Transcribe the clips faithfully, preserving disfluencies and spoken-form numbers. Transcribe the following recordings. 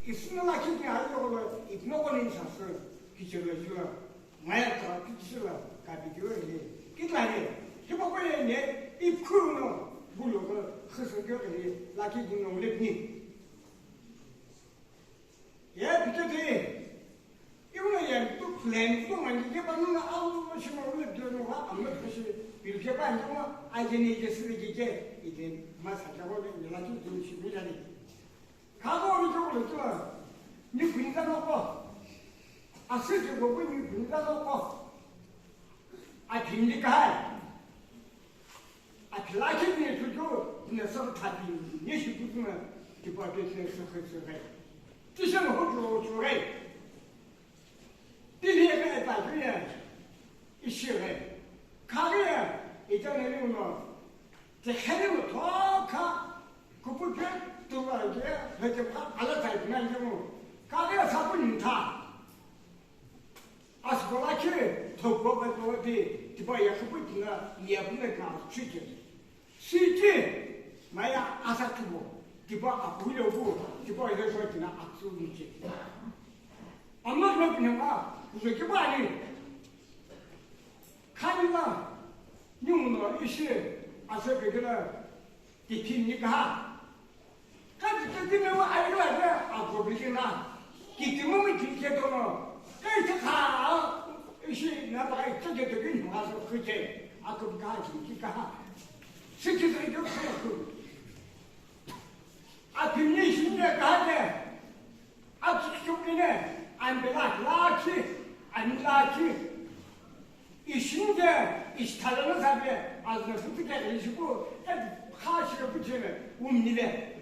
Isuna lakhi ki ayo lo ipno ko ni sa se kichelo jilo. Maya tra kichelo ka video le. Kitla le. Hipau ko ye ne ipkhu no bulo ko khese ke le lakhi ki no le ni. Ye pite te. Iwuno ye tu plan tu mangi ke panu na au shimo le de no ha amma kashi bil ke pa ngi mo aje ne je sire ke ke ide ma sa ka ko ne la tu tu shi mi la ni. Ka ko ni ko le tu ni kun ka no ko. A se ke ko ni kun ka no ko. A pin ni ka hai. A pila ke ni tu tu ni sa ta pin ni shi tu tu na ki pa ke se se se se. Ti se no ho tu tu re. Ti ni ka ta tu ya. Ishi re. Kha re. Ita ne ni no. Te khani mo to kha. Kupu ke tu wa ke. He te pa ala ta na mo. Kha re sa pu ni ta. Asüko lakhi thopou ghai peghi tipa yaghi pu tina liya pu na ka chuje. Siji maya asa tubo tipa apuyo pu tipa yaghi pu tina atsu nuje. Amma na pu na kuzo kipa ni. Khani la ni mo no ishi asa kekela. Tithin ni kaha. Ka tithin ni wa ai la ya a ko bi na. Tithin mo mi tithin ke to no. Ka ti kha. Ishi na ba ai tithin ke to ni ma so khuje. A ko ka ji ki kaha. Siji sai do ko. A tithin ni shi ni kaha de. Atsüküchukene, anbela lakhi, anilakhi. Ishinde, ishtalana sabe, azna futuke, ishiku, et khashi kucheme, umnile.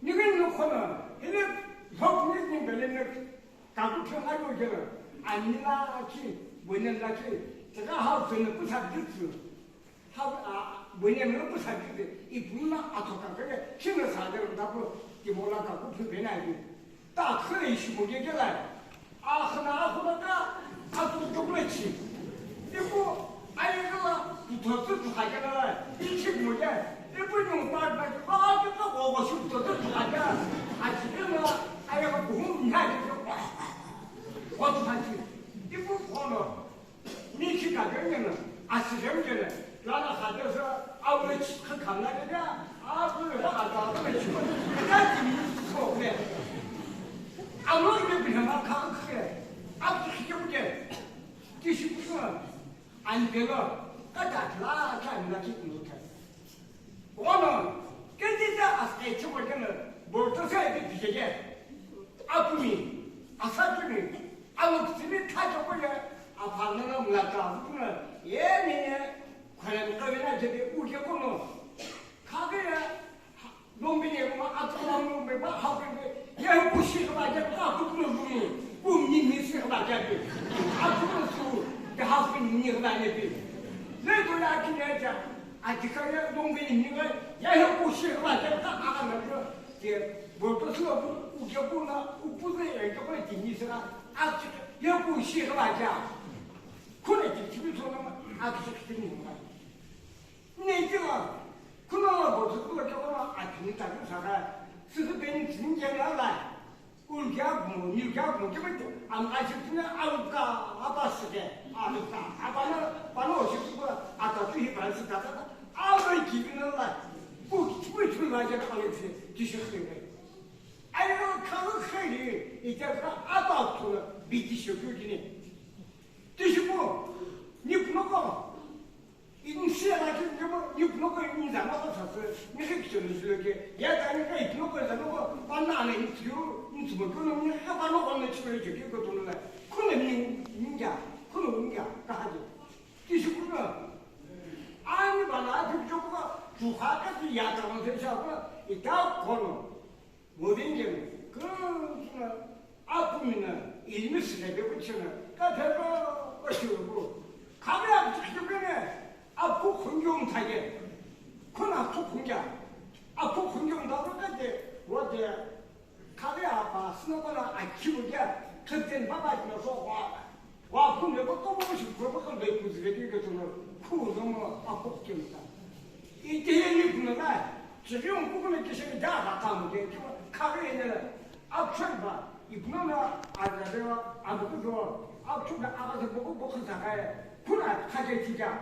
Nigin no khona, hele hop nit ni belenek, kaku khe ayo gela, anilakhi, bonelakhi, tega ha zene kusa ditsu. Ha, a, bwene mlo pusa kide, ipu na athoka kele, kina sa de ro dapo, ki mola ka ku phu bena di. Ta khre ishi mo ge ge la. A khna a khna ka, a tu tu kle chi. Ipu, ai ge la, tu tu tu tu ha ge la. Ishi mo ge, ipu nung pa na, a ge ka go go shu tu tu tu ha ge. A chi ge la, ai ge bu hum na ge. Go tu ha chi. Ipu ko no. Ni khi ka gani na, a si gani gani, la na ha de sa, a wei chi kha kha na de ya, a bu ha ha da, a wei chi kha, ka ti ni so ne. A lo ni bi ma kha kha, a bu khi ke bu de. Ti shi bu sa, an de lo, ka da la, ka ni na ki ku ta. Ono, kedi ta askai chukwa kena, borto sa edi pijege. Apumi, asatumi, aluktimi thajo koya, aphanana mlata, apuna, ye ne, khwele mkawena jebe uje kono. Kage ya, lombe ne ma, atuma lombe ma, hawke, ye kushi kaba jebe, akutuno lumi, kumni misi kaba jebe. Akutuno su, de hawke ni kaba jebe. Le to ya kine ja, Adhikari longveni ninga yahe kushi va te ka aga na ke borto silo ku uke ku na upuze ya ke ko tini sira achi ye kushi va ja. Kune ti tibi to na achi tini ma. Ne ti la kuna la borto ku ke ko na achi ta ku sara. Sisi beni tinje na la. Ulke agumo, nilke agumo, kebe tu, am, ashi tuna, aluka, abasike, aluka, abana, bana oshi tu, atatu hi bansi tata, alu kibina la, ku, ku tu la je kale se, kisi khebe. Ayo, kalu kheli, ita ka, abatu, biti shoku kine. Tishipo, ni punoko, Inse la ki nyobo, ni punoko ni zama ko sa se, ni ke kicho ni zule ke. Ya ta ni kai punoko za no ko, pa na na ni tiyo, ni tumo ko no ni ka pa no ko na chiko ke ke ko to na. Ko na ni ninja, ko no ninja, ka ha je. Ti shi ko na. Ani ba na ti ko ko, tu ha ka ti ya ta no se sha ko, ita ko no. Movingem, kung, apumina, ilmi sile be kuchina, ka pheba, kuchibu. Kami apchikibene, apku khungyum thage. Kuna apku khungya. Apku khungyum da ka de, wo de, kami apa, sino kona akibu ya, kenten baba dino so wa. Wa kune ko ko mo shi ko ko le ku zile ke ke tuno ku no mo a ko ke ta. I te ye ni kuna la, chi yo ku kuna ke shi da ba ta mo ke ko ka re ne la. Akhshuba, ipuno no azadeo, abukudo, akhshuba, abaza boku boku zakae, kuna khaje tija.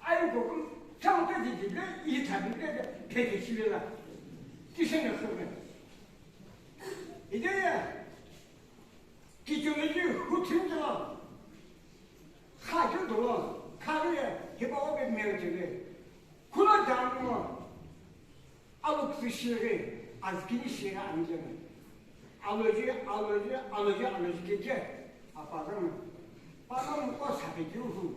Ayu boku, chang te di di le, i ta di le, pete shile la. Tishene khurbe. Ide ya, kichuni ji hutin jala. Khaje dolo, khare, hiba obe mero jele. Kuna dano. Aloküsü shighi, azükini shighi ani keno. Aloji, aloji, aloji, aloji keke. Apaghi no. Pano muko sape keu hu.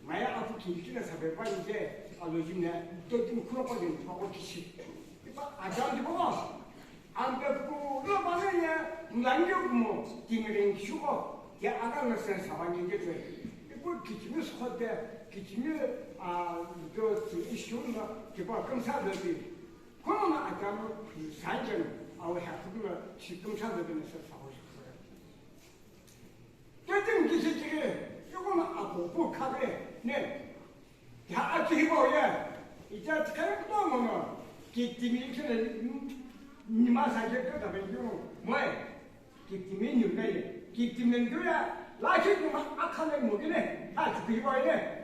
Maya apu kili kina sape pa ni ke. Aloji ne. Totimi kuro pa ni pa ko kishi. Ipa ajam di bo. Ampe ku lo pa ne ya. Ngange kumo. Timirin shuko. Ya aga na sen sawa ni ke. Ipu kichimi sokhote. Kichimi a do si ishun na. Kipa kamsa do bi. Kono na adamu sanjeno, awe hakukula shitum sanjeno sa saho shukura. Tetin kisi chiri, yukona apopo kare, ne. Ya achi hibo ya, ita tkare kuto mono, ki timi chene, nima sa je kuto tabe yu, moe, ki timi nyu ne, ki timi nyu ya, la chi nima akhane mo gine, ta chi hibo ya.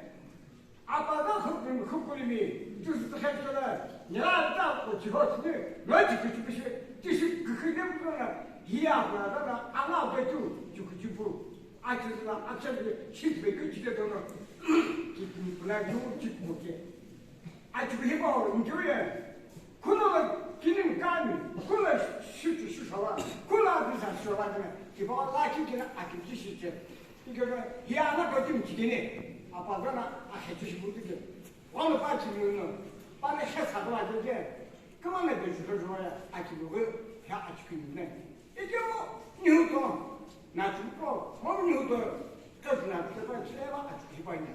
Apaza khukumi, khukulimi, tüsü tükhekela, nyela ta ko chiho chini, lo chi kuchukushi, tishi kukhide mutona, hiya apaza na, anga betu, chukuchupu, achizla, achizla, shitbe kuchide dono, kipula yu chikmuke. Achukuhi bao, njuye, kuno la kinin kami, kuno shuchu shushawa, kuno abisa shushawa, kibawa la kikina akichi shiche. Ikebe, hiya ana kotim chikene, apagana akhetu shibutike. Wano pa chimino, pa ne khesa kwa tike. Kama ne de shusho shusho ya, akibuge, ya achikine. Ikemo, nihuto, na chuko, mo nihuto, kazu na chuko, cheba achikiba ni.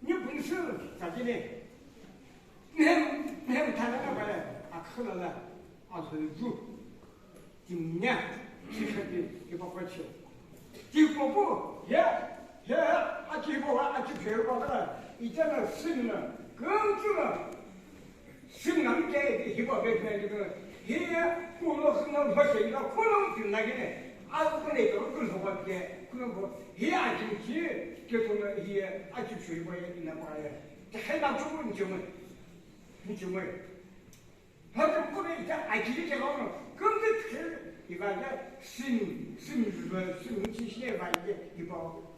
Ni bunsu, sakine. Nihem, nihem thanana bale, akhulala, azuzu. Timnya, sikhapi, kipakwachi. Tipopo, ya, ya, achibo, achipheu bakala, itana simna, kumtuna. Simna mke, hipa betna, hiya, kulo sina, bhashe, ila, kulo timna gine. Azu kune, kulo, kulo, kulo, hiya, achichi, ketuna, hiya, achipshu, hipa, ina, pa, ya. Tahena, chuku, nchimwe. Nchimwe. Hata kure ita akili ke lono, kumde khe, ibaga sim, sim, sim, chi shi ba ide, iba,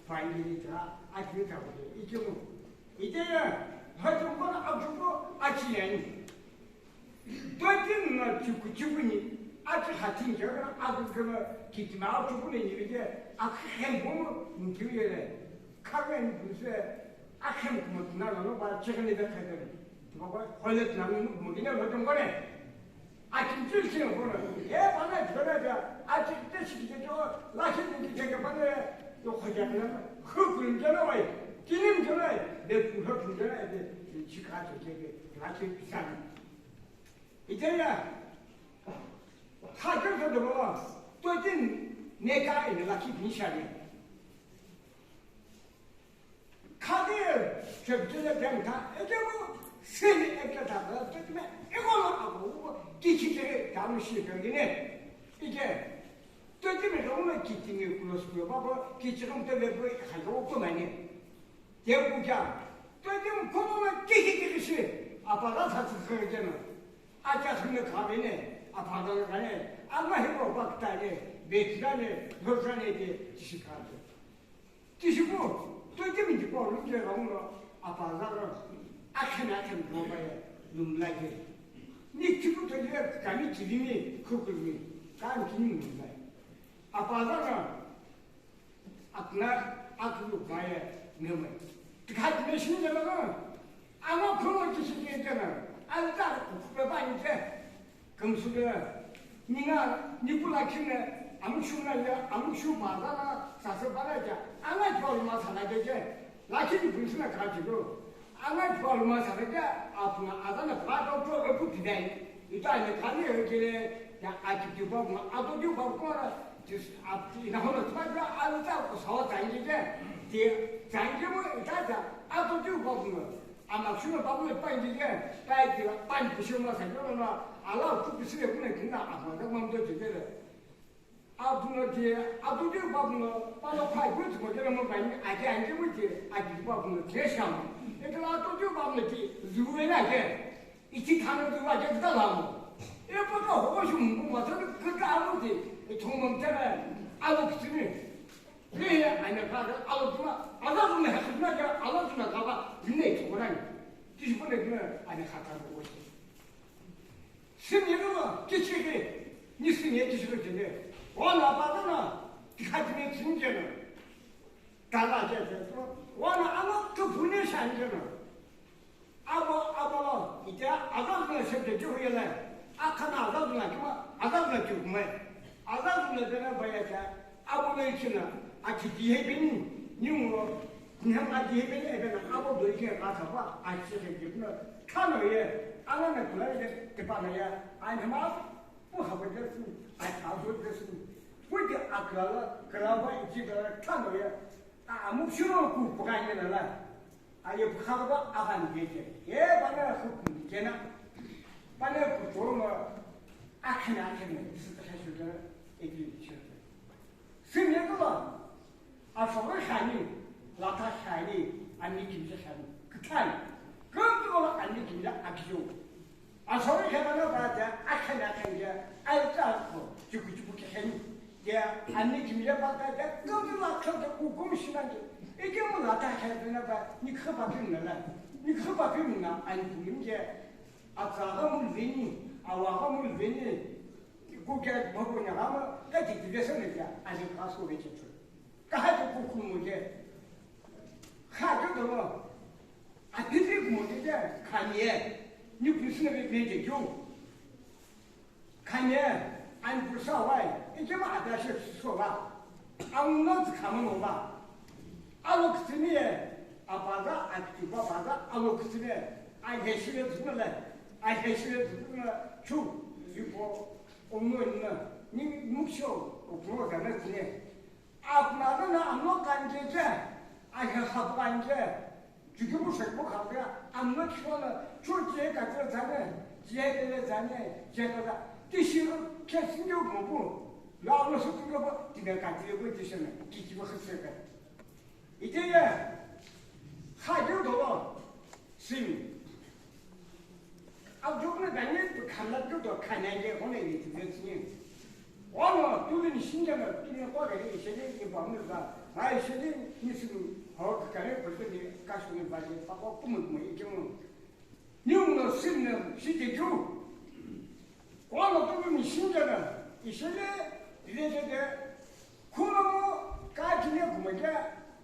fa ide ta, akili ta ko, ike mo. Ide ya, hata kona ajuko, achi yani. Dotin na chuku chuku ni, achi hatin ke na, agu ke na, kitima ajuko ni ni ide, akhem bomo, nkiu yele, karen buse, akhem kuma tuna na no ba, chekene de khede. Baba, holet na mo mo gine mo tongone. Achi chil chil kono. E bana jona ja, achi te shi ke jo, la shi ni ke ke bana, yo khoja na, khu khu jona wai. Kinim jona, de khu khu jona de, chi ka che ke, la shi pisan. Ite ya. Kha ke de baba, to tin ne ka ina la ki bin sha ne. Khadi chepchele deng ta, ejemu seni ekle ta, tütme, egolo ago, kichike, damu shi dengine. Ije, tütme, damu kichike, kulos kulo, babo, kichike, tebe, bu, hayo, kumane. Tebu ja, tütme, kumana, kichike, shi, apara, sa, sa, sa, jeno. Acha, sunu, kabine, apara, kane, ama, hibo, baktane, betrane, lotane, de, shikate. Tishipu, twenty minute po, lumje ga uno, apaza ga, akhena akhena mo ba ye, lumla je. Ni tipu to je, kami chilimi, khukulmi, kami chini lumla. Apaza ga, akna, akulu ba ye, meme. Tikhat me shin je ga, ama khulo tishi je je na, alta, kupe ba ni je. Kamshuke, ninga, nipu lakhi ne, amushu na ya, amushu baza na, sasa bala ja, anga jwa luma sala je je, lakhi ni bunsu na kaji lo. Anga jwa luma sala ja, apuna aza na pa do to epu pidai. Ita ne kani e kele, ya aji ju ba ma, ato ju ba ko na, jis ap ina hono twa ja, alu ta ko sawa ta je je. Ti, ta je mo, ita ja, ato ju ba ko na. Ama shino babu le pani je, pai kila pani pushiro ma sa kilo na, ala ku pisile kuna kina ama da mam do je le. Abuno je, abu je babuno, palo pai ku tu mo je mo pani, aje anje mo je, aje babuno je sham. E kala to je babuno je, zuwe na je. Ichi thano zuwa je da la mo. E pa ka ho shu mo ma sa ku ka mo je, e thong mo je na, abu kitsini. Ye, ane ka, alo tuma, ala tuma, hakuna ja, ala tuma kaba, ne tsokorani. Kishipone tuma, ane ka ka ko. Simye no, kishike, ni simye kishike tene. Wana baba na, kati ne tsinje na. Tala je, wana ama tupune shanje na. Abo, abo lo, ite azazuna shebde juhu yele, akana azazuna kima, azazuna juhu me. Azazuna bena bayata, abo lo ichina, ati dihebini, nimu, niham a dihebini ebena, abo do ichina kasa pa, ati se de juhu me. Kano ye, ala na kula ye, tepana ye, anhama, pu habo de su, ati abo de su. Pu de akala, kala ba ichi kala, kano ye, a, amu shiro ku pukanye la. Aye pukha ba ahan geje. Ye bana hukum jena. Bana kutono akhana akhana sita shashuta ekli shirta. Simye ko ba. Ashawe khani, lata khani, ani kimje khani. Kutan. Kutono ani kimje akiyo. Ashawe khana ba da akhana akhana aita ko chuku chuku khani. Ya, ani kimye bata ja, kami la kha ja ku kum shinan je. Ike mu la ta kha na ba, ni kha ba pim na la. Ni kha ba pim na, ani kumje. Atsa ga mu veni, awa ga mu veni. Ku ke ba ko na ga ma, ka ti ti vesa ne ja, ani ka so ve che chu. Ka ha ku ku mu je. Kha ju do mo. A ti ti ku mu je, kha ni ye. Ni ku sina ve ve je ju. Khanye, ani pusa wai, ikema adashi sola. Ang no tsikama no ba. Alo kitsini ye, abaza, akitiba baza, alo kitsini ye. Ai heshire zunale, ai heshire zunale, chu, zipo, omno ina, ni muksho, okno gana tsine. Apnana na amno kanje je, ai hapu kanje. Chukimu shakbo khabra, amno kishona, chu je katsira zane, je tele zane, je kaza. Tishiro, kesinyo mobu. Lo amno su kuyo bo, tiga katsira bo tishana, kikibo khaseka. Ite ya, khayo dolo, sing. Abjokna danye, khamla do, khanyange, hone, ni tiga tsini. Ono, tuli ni shinge na, tuli ni kwa gari, ishele ni bamu ba, ha ishele ni sulu, ho kare pulpe ni kasu ni ba je, pa ko kumu kumu ikemu. Ni uno sim na shite ju. Ono tuli ni shinge na, ishele, ile je de, kuno mo, ka kine kumu je,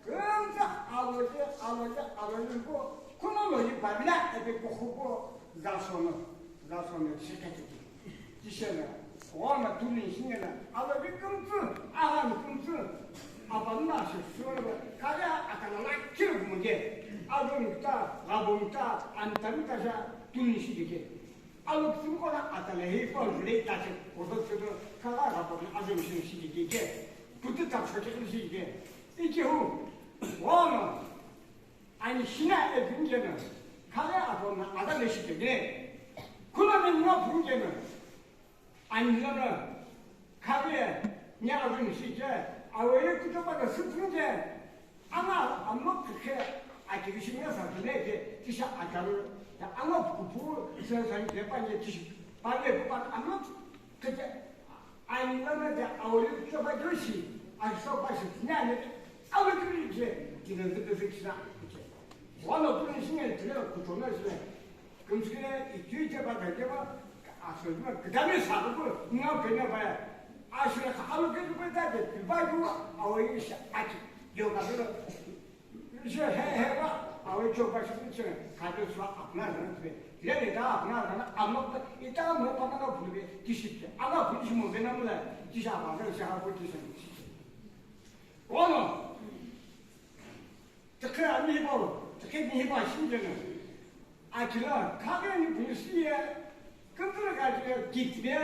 kumza, alo je, alo je, alo je ko, kuno lo ni ba bila, ebe ko ko, za sono, za sono, shite ju. Tishena, wana tuli shingena, aba bi kumtsu, aha kumtsu, aba na shi shona, kaya atana na kiri kumuje, ado mita, gabo mita, anta mita sha tuli shi dike. Alo kumtsu kona atana hei pa jule ta shi, kodo kodo, kaya gabo na ado shi shi dike. Putu ta shi shi dike. Ichi hu, wana, ani shina e bingena, kaya ado na ada le shi dike. Kuna ni na bingena. Ani lono, khabe, nya azun shi je, awere kutoba da sütun je, ama, ama khe, akiri shi nya sa tune je, tisha ataru, da ama kupu, sa sa je pa je tishi, pa je pa ama khe, ani lono de awere kutoba do shi, a so pa shi nya ne, awere je, tina de de shi na, je. Wala tu shi ne, tina kutoba shi ne. Kumtsikile itui teba gajeba, asojima kidami sabu ku, nga pena baya. Asira ka alu ke ku ta de, ba ju, awe shi ati, yo ka de. Shi he he ba, awe jo ba shi shi, ka de swa apna na pe. Ye ne ta apna na, amma ita mo pa na bu be, kishi ke. Ama bu shi mo be na mula, kisha ba de sha bu kishi. Ono. Tikhi amiibo, tikhi mihibo shingena. Akila, kaghe ni bisi ye, kandra ka je, gitme,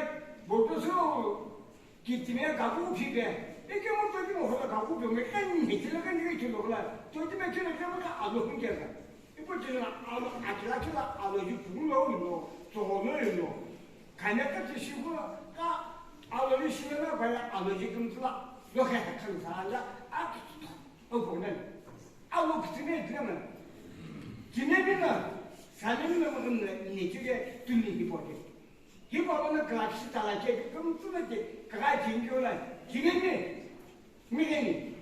bodo so, gitme, gagu phibe. Eke mo to mo hola gagu phibe, kan ni tila kan ni tilo la. To ti me tila kan ka alo hungela. Putila alo, akila kila aloji pugulo ulo, tsogono ulo. Kanya kati shigo, ka aloji shilana baya aloji kumtula, lohe hakan sala, ak, oponen. Alo kitine dinana. Kinebina, salimina mugumna, nichige, tuni hipote. Hipo na kalakshi talache, kumtula te, kaka jingyola, kinene, migeni,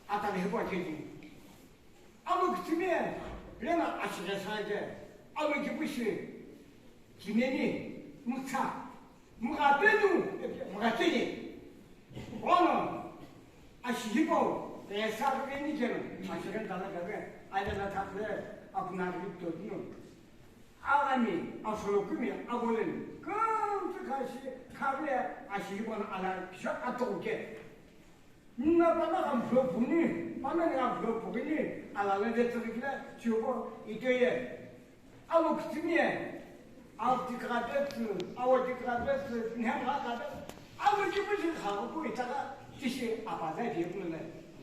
atale hipote. Alo kitime, rena ashire sage, alo kipushi, kineni, mutsa, mukatenu, mukateni. Ono, ashihipo, esa keni keno, ashire dala gabe, aile na takle, apuna rito dino. Agami, asolokumi, agolen, kantu kashi, kable, ashihipo na ala, sha atoke. Nna pana ka mvlo puni, pana ka mvlo puni, ala le de tsirikle, chiubo, itoye. Alu kitimiye, alu tikrabetsu, awa tikrabetsu, nhem rakabetsu. Alu kipushi khaku itaka, tishi apaza de punle.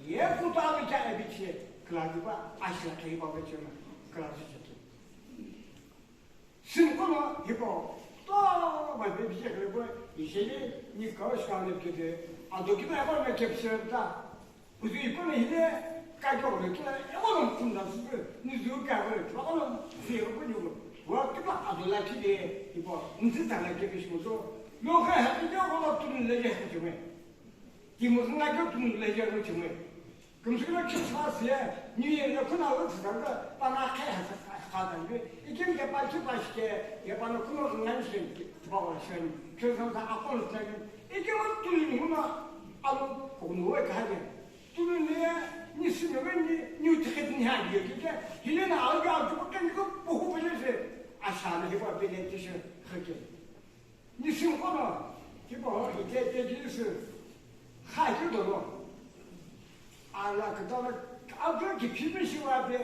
Ye kuta alu kya ebichi, klagiba, ashla kaiba bechuna, klagi cheki. Simkono hipo, to ma de bije kle bo, ishele ni ka shkane kede, ado ki ba ba me kepshe ta. Uzi ikono hile, ka ko le kila, e ko no kunda su, ni zu ka ko le, ba ko no, si ko ni ko. Wa ki ba ado la ki de, hipo, nzi ta la ke bishi mo so. Lo ka ha ki ko lo tu le je ha jume. Ki mo na ko tu le je ha jume. Kumshukla Christmas ye, New Year ye, kuna lo tsaka, pana khe ha sa kha ta be. Ikim ke pa ki pa ke, ye pana kuno ngan shi, ba wa shen. Christmas a kon sa. Ikim tu ni huna, alo, kuno we ka ye. Tu ni ye, ni si me ni, ni ticket ni ha ye ke. Hile na al ga tu ko ken ko po ko be se. Asha na he ba be le ti se. Khake. Nisim kono, kibo ho, ite te Jisu, kha ki dolo. Ala kitala, abdo ki phimi shiwa be,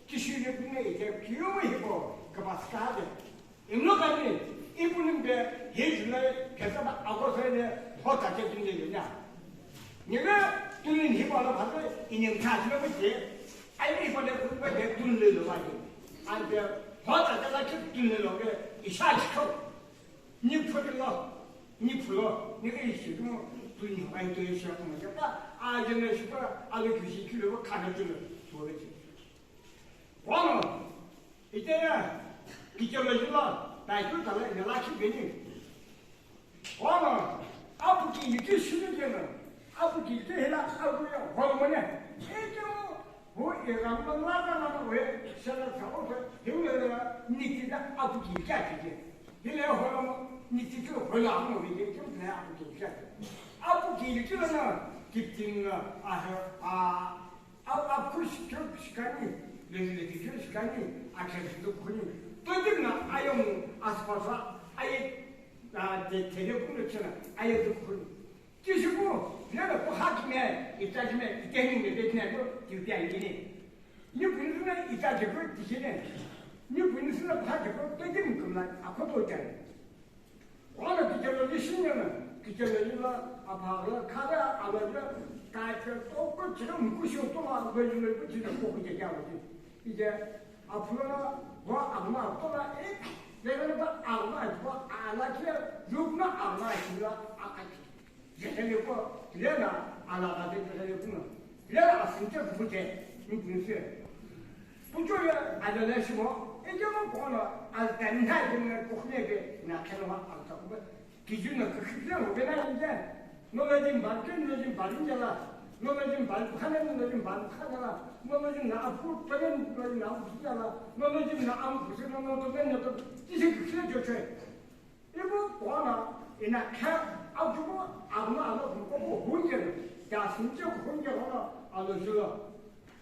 ki shiri kune ite, kiyo hibo, kabaska de. Imno kani, ipunim be, hejule, kesaba, agosele, hota te kinle ya. Niga, tunin hibo la phate, inim ta le be, ai hibo le be, tunle lo ba de. Ante, hota te la ki tunle lo be, isha chiko. Ni phulo, ni phulo, ni ke ishi mo, tu ni ai tu ishi mo ke pa, a je ne shi pa, a le ki shi ki le ka ne tu le, tu le ji. Wano, ite ya, ki ke le ji la, ta tu ta le ne la ki be ni. Wano, apu ki ni ki shi ni ke na, apu ki ke la, apu ya, wa mo ne. E ke mo, Hu Iran lo lada lada we shala thawo pe, hiu le niti da apu ki kya ki ke. Hile holo mo, niti ki holo apu mo ke, kim le apu ki kya ke. Apu ki ki lo na, kitin na, a, a, a, apu shi kyo shikani, le, le, kyo shikani, a, kyo shi kuni. To dim na, ayo mo, aspasa, aye, a, de, tere kuno chena, aye de kuni. Kishipu, nana puha kime, ita kime, ita ni me betine ko, tiu pia ni ni. Ni pun ni ita ke ko, tishine. Ni pun ni sina puha ke ko, to ke mi kumla, a ko to ta. Wala ki ke lo ni shin na, ki ke lo ni la, a pa la, ka la, a la la, ka ke to ko, tiro mu ku shu to la, lo lo ko tiro ko ko ke ya lo. Ije, a pula, wa a ma to la, e, le le ba, a ma, wa a la ke, lu na a ma, la, a ka. Jehele ko, lena ala ka de jehele kuna. Lena asinche kukute, nukunse. Pucho ya adala shimo, ejemo kono, alta nha jemne kukhne be, na khelwa alta kube. Kijuna kukhne ho bena inje. No le jin barke, no jin barinje la. No le jin bar khane, no le jin bar khane la. No le jin na apu pene, no le jin na apu la. No le jin na am kuse, no no to ben, no to. Kisi kukhne jo chwe. Ibu kona ina kha ajubu agma alo kuko hunje no, da sunje hunje hono alo julo.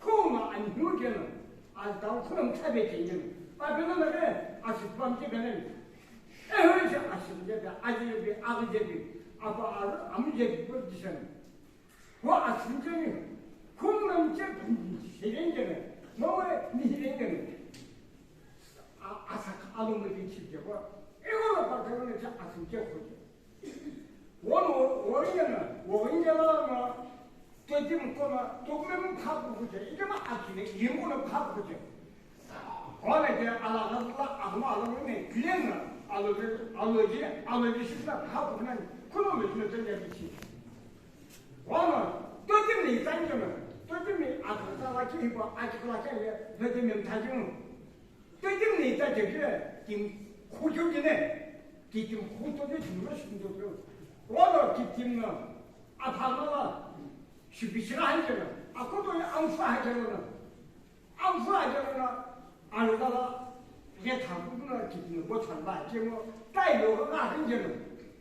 Kuma anhuje no, al dau kunam tabe kenje no. Ba beno na re, asu pam je benen. E ho je asu je be, aje be, agi je be, apa alo, am je be, bu disen. Ho asincheni, khumnamche shirenjeni, mowe ni hirengeni. A, asak alumri chipjebo, ewo lo pakarone cha asinche khoje. Wono, woyena, woyena ma, toji mkoma, tokme mkhapu khoje, ike ma akine, yimuna mkhapu khoje. Wana ke alagha la agma alagha ne kile na aloji aloji aloji shisa khapu na kuno me tino tanya bichi. Wana totim ni tanjo na totim ni akata la ki hipa akata la ke le totim ni tanjo. Totim ni ta ke ke tim khujo ke ne ki tim khujo ke tim ro shindo ke. Wana ki tim na apha na la shibishi hanjo na akoto ya amsa hanjo na. Amsa ajana alala ye thaku na kitni bo thamba kemo tai lo ga rinjeno.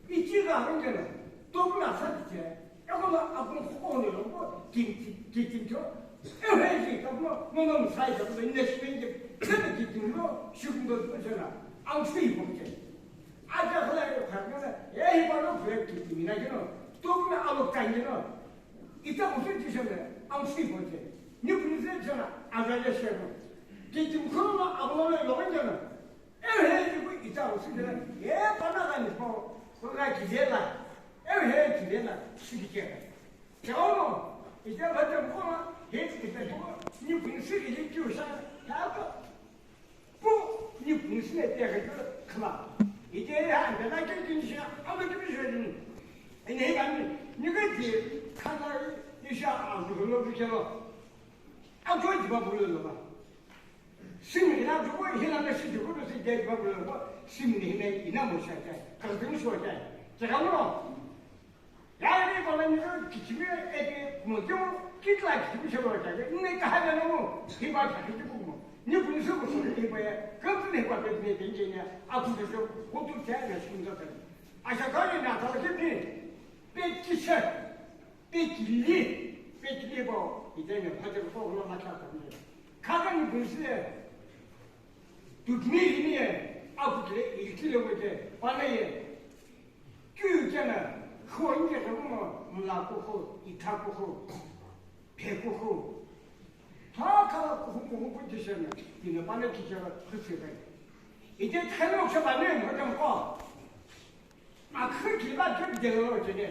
Ichi ga rinjeno. Topuna sa tiche. Eko la akun khone lo ko kin kin kin cho. E he ji ka mo mo mo sai ka mo ne shi nge. Kene kitni lo shukun do jana. Amsa ibo che. Aja khala yo kha na e hi ba lo pre kitni na jeno. Topuna alo kanjeno. Ita usu tishana, amsi bote. Ni punize tishana, azaja shema. Ki timkhono abulalo yogandana. Ehe, ni ku ita usu tishana. Ye pana ga ni po, ko ga kizela. Ehe, kizela, sikikela. Chao, ita bata mkhono, he ita tuwa, ni punisi ki kiusha, ta ko. Pu ni punisi ne tega khala. Ite ya anda na ke kin sha ama ke bi jeni. Ene ba ni ni ke ti khala isha a lo lo bi kelo. A jo di ba bu lo ba. Sim ni na jo ko hila na si jo ko si de ba bu lo ba. Sim ni ne ina mo sha ta. Ka de mo sha ta. Tega mo. Yaani kola ni kichimi eke mo jo kitla kichimi shelo ta ke ne ka ha na mo hi ba ta ki ku mo ni ku ni so ko so ni ba ya ka tu ne ba pe ne ke ne a ku de so ko tu ta na shi ni ta. A sha ka ni na ta ke ni pe ki she pe ki li pe ki li bo i de ne pa de ko lo ma ta ta ni ka ga ni ku se tu ni ni a ku de i ki le mo de pa na ye. Kyu chena, kho inje kho mo, mla ko kho, itha ko kho, phe ko kho. Tha khala ko kho mo ko chena, ina bana ki chena khutse bai. Ite khalo khe bane mo jam ko. Ma khaki ba ke de lo chene.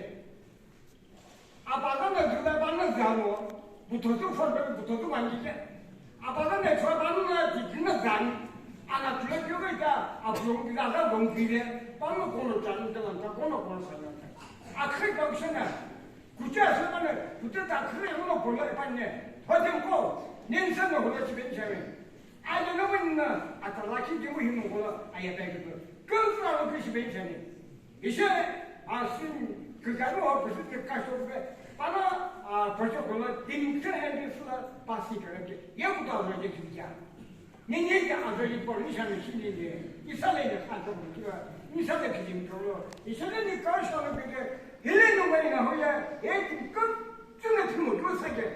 Abaza na dula ba na zamo, butoto fo be butoto mangi ke. Abaza na chwa ba na di na zan. Ana tule ke ga ta, a bong di da da bong di le. Ba no kono ta ni ta ta kono kono sa na ta. A khe ba se na. Kucha se ba na, kucha ta khe no kono pa ne. Ho de ko, nen sa no ho chi ben cha. Aja no win na, ata la ki de mo hin mo la, aya ba ke. Ko sa lo ki shi ben cha ne. Ishe, a sin, ke ga no ho shi ke ka sho ke. Ana, a pa sho ko la, din ke en de su la, pa si ke ke. Ye ku ta lo de ki ya. Ni ni ya a de po ni sha ni shi ni de. Isa le de ka to ki ya. Ni sa de ki din ko lo. Ishe ni ka sho lo ke. Hele no win na ho ya. Ye ku ko, tu na tu mo ko sa ke.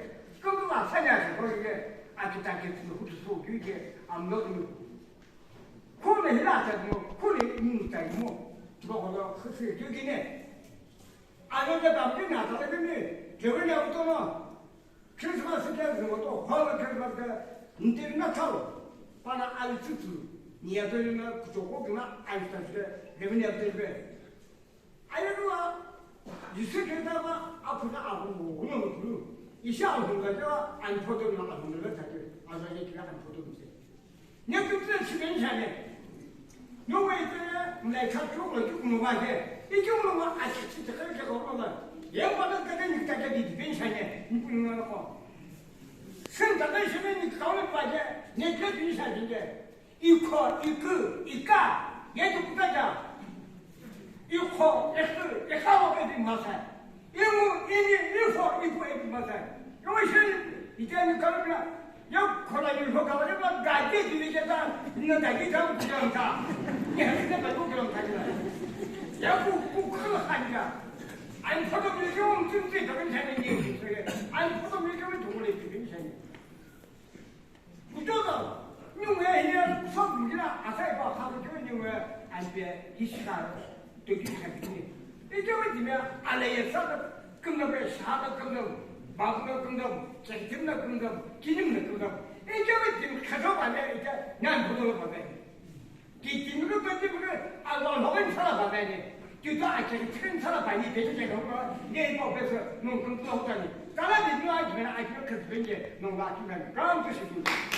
Ko la sa ya ko ke. A ki ta ke tu ko so ki ke. Am lo ni. Khune hila ta mo, khune ni ta mo. Tiba ko lo khisi ju ki ne. Ano ta dam ki na ta le ni. Ke we na to no. Christmas ke zo to, hol Christmas ke. Ntir na thau. Pana al tutu. Ni ya to na ku to ko na al ta ke. Le ni ya to be. Aye ruwa, Jisu Khrista ba apuna ahu mo, uno mo kulu. Isha ahu ga jo, an photo na ahu mo ta ke, aza ye kira an photo mo se. Ne tu tu si ben jane. No we te, mlai kha tu ko tu mo ba ke. I tu mo ba a chi chi te ke ko mo ba. Ye ba ta ke ni ta ke di ben jane, ni pu na ko. Sen ta ke se ni ka mo ba ke, ne ke bin sa bin ke. Ikho, ikü, ika, yetu kutaja. Ikho, ikü, ikalo epi masai. Imu, ini, ifo, ipu epi masai. Yo shi, iteni kalbla. Yo kola ni ho kala yo gaje di ni jeta, ni gaje ta ku jam ta. Ni ha ni ta ku jam ta. Ya ku ku kala hanja. An photo bi yo tin tin ta ni ni. An photo bi yo tu le tin tin. Kutoka, nyungwe hiye sob mujina asai pa khabu jo nyungwe alpe hishika to ki khabi. Ijo me dime alaye sa kümna be shada kümna, bagna kümna, chekimna kümna, kinimna kümna. Ijo me dim khajo ba le ita nan budo ba be. Ki timru pe timru, alwa logan sala ba ne. Ki to a ke tren sala ba ni pe ke ko, ne ko pe so, no kun to ta ni. Kala de no a ke a ke ke ben de, no la ki ben. Kam to shi.